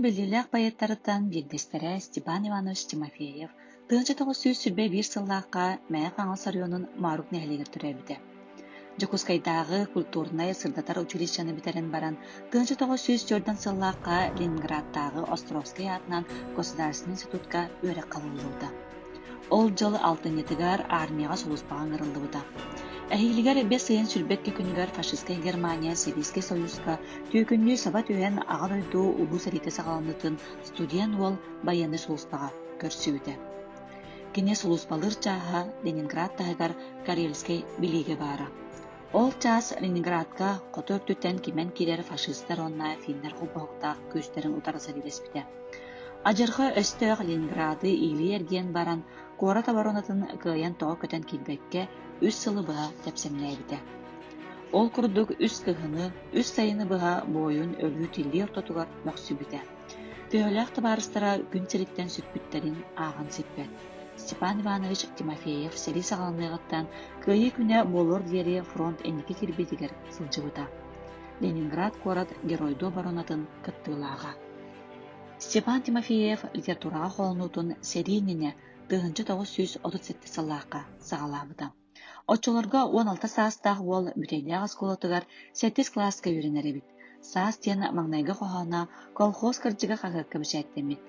биллиилээх поэттарыттан биирдэстэрэ Степан Иванович Тимофеев 1921 сыллаахха Мэҥэ Хаҥалас оройуонун Моорук нэһилиэгэр төрөөбүтэ. Дьокуускайдааҕы культурнай-сырдатар училищены бүтэрэн баран, 1904 сыллаахха Ленинградтааҕы Островскай аатынан государственнай институтка үөрэххэ ылыллыбыта. Ол дьыл алтынньытыгар армияҕа сулууспаҕа ыҥырыллыбыта. Эһиилигэр бэс ыйын 22 күнүгэр фашистскай Германия Сэбиэскэй Союзка түөкүннүү саба түһэн Аҕа дойду Улуу сэриитэ саҕаламмытын студент уол байыаннай сулууспаҕа көрсүбүтэ. Кини сулууспалыыр чааһа Ленинград таһыгар Карельскай билиигэ баара. Ол чаас Ленинградка хоту өртүттэн кимэн киирэр фашистар уонна финнэр холбоһуктаах күүстэрин утары сэриилэспитэ. Адьырҕа өстөөх Ленинграды иилии эргийэн баран, куорат оборонатын кыайан тоҕо көтөн киирбэккэ, үс сылы быһа тэпсэҥнээбитэ. Ол курдук үс кыһыны, үс сайыны быһа буойун өлүү-тиллии ортотугар мөхсүбүтэ. Төһөлөөх табаарыстара күн сириттэн сүппүттэрин ааҕан сиппэт. Степан Иванович Тимофеев сэрии саҕаланыаҕыттан Кыайыы күнэ буолуор диэри фронт инники кирбиитигэр сылдьыбыта. Ленинград куорат Геройдуу оборонатын кыттыылааҕа. Степан Тимофеев литератураҕа холонуутун сэрии иннинэ 1937 сыллаахха саҕалаабыта. Оччолорго 16 саастаах уол Бүтэйдээх оскуолатыгар сэттис кылааска үөрэнэр эбит. Саас диэн маҥнайгы хоһооно «Колхоз кырдьыга» хаһыакка бэчээттэммит.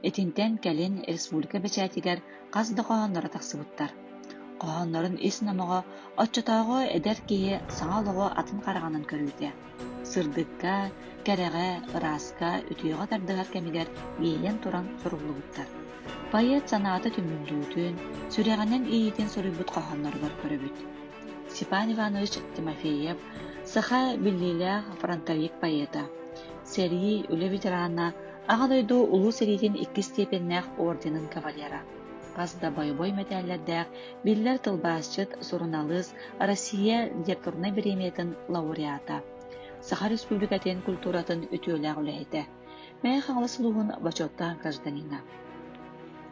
Итинтэн кэлин республика бэчээтигэр хас да хоһоонноро тахсыбыттар. Хоһооннорун ис номоҕо оччотооҕу эдэр киһи саҥа олоҕу атын хараҕынан көрүүтэ, сырдыкка, кэрэҕэ, ырааска, үтүөҕэ тардыһар кэмигэр иэйэн туран суруллубуттар. Поэт санаата түмүллүүтүн, сүрэҕинэн иэйиитин суруйбут хоһоонноругар көрөбүт. Степан Иванович Тимофеев саха биллиилээх фронтовик поэта, сэрии, үлэ ветерана, Аҕа дойду Улуу сэриитин иккис степеннээх орденын кавалера, хас да бойобуой мэтээллэрдээх биллэр тылбаасчыт, суруналыыс, Россия литературнай бириэмийэтин лауреата, Саха Республикатын культуратын үтүөлээх үлэһитэ, Мэҥэ Хаҥалас улууһун бочуоттаах гражданина.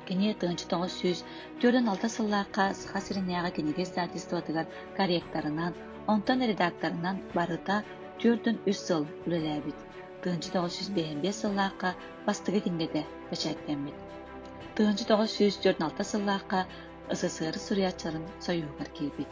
Кини 1946 сыллаахха Саха сиринээҕи кинигэ издательствотыгар корректорынан, онтон редакторынан барыта 43 сыл үлэлээбит. 1955 сыллаахха бастакы кинигэтэ бэчээттэммит. 1946 сыллаахха СССР суруйааччыларын сойууһугар киирбит.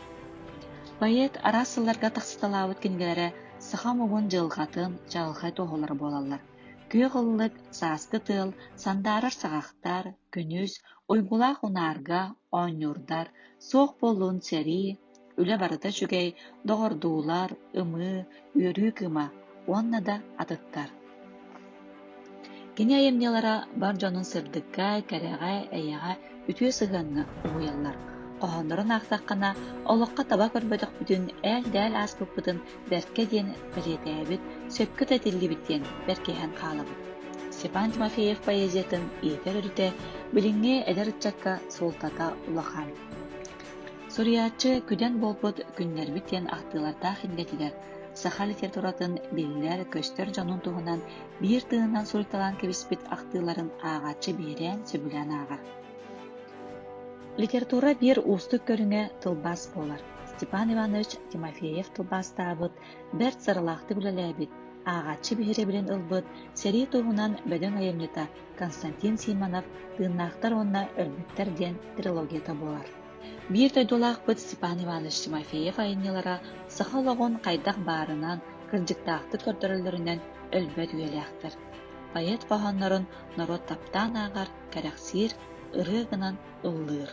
Поэт араас сылларга тахсыталаабыт кинигэлэрэ саха омугун дьылҕатын чаҕылхай туоһулара буолаллар. Күөх ыллык, сааскы тыал, сандаарар саҕахтар, күнүс, уйгулаах унаарга, оонньуурдар, суох буоллун сэрии, үлэ барыта үчүгэй, доҕордуулар, ымыы, үөрүү кыыма уонна да атыттар. Кини айымньылара бар дьонун сырдыкка, кэрэҕэ, эйэҕэ, үтүө сыһыаҥҥа уһуйаллар. Хоһооннорун аахтаххына, олоххо таба көрбөтөхпүтүн, ээл-дээл ааспыппытын бэркэ диэн бэлиэтээбит, сөпкө да этиллибит диэн бэркиһэн хаалабыт. Степан Тимофеев поэзиятын иитэр өрүтэ билиҥҥи эдэр ыччакка суолтата улахан. Суруйааччы Күдэн буолбут күннэрбит диэн ахтыылардаах кинигэтигэр саха литературатын биллэр-көстөр дьонун туһунан биир тыынынан суруйталаан кэбиспит ахтыыларын ааҕааччы биһирээн, сөбүлээн ааҕар. Литература биир уустук көрүҥэ тылбаас буолар. Степан Иванович Тимофеев тылбаастаабыт, бэрт сыралаахтык үлэлээбит, ааҕааччы биһирэбилин ылбыт сэрии туһунан бөдөҥ айымньыта Константин Симонов «Тыыннаахтар уонна өлбүттэр» диэн трилогията буолар. Биир дойдулаахпыт Степан Иванович Тимофеев айымньылара саха олоҕун хайдах баарынан, кырдьыктаахтык көрдөрөллөрүнэн өлбөт үйэлээхтэр. Поэт хоһооннорун норуот таптаан ааҕар, кэрэхсиир, ырыа гынан ыллыыр.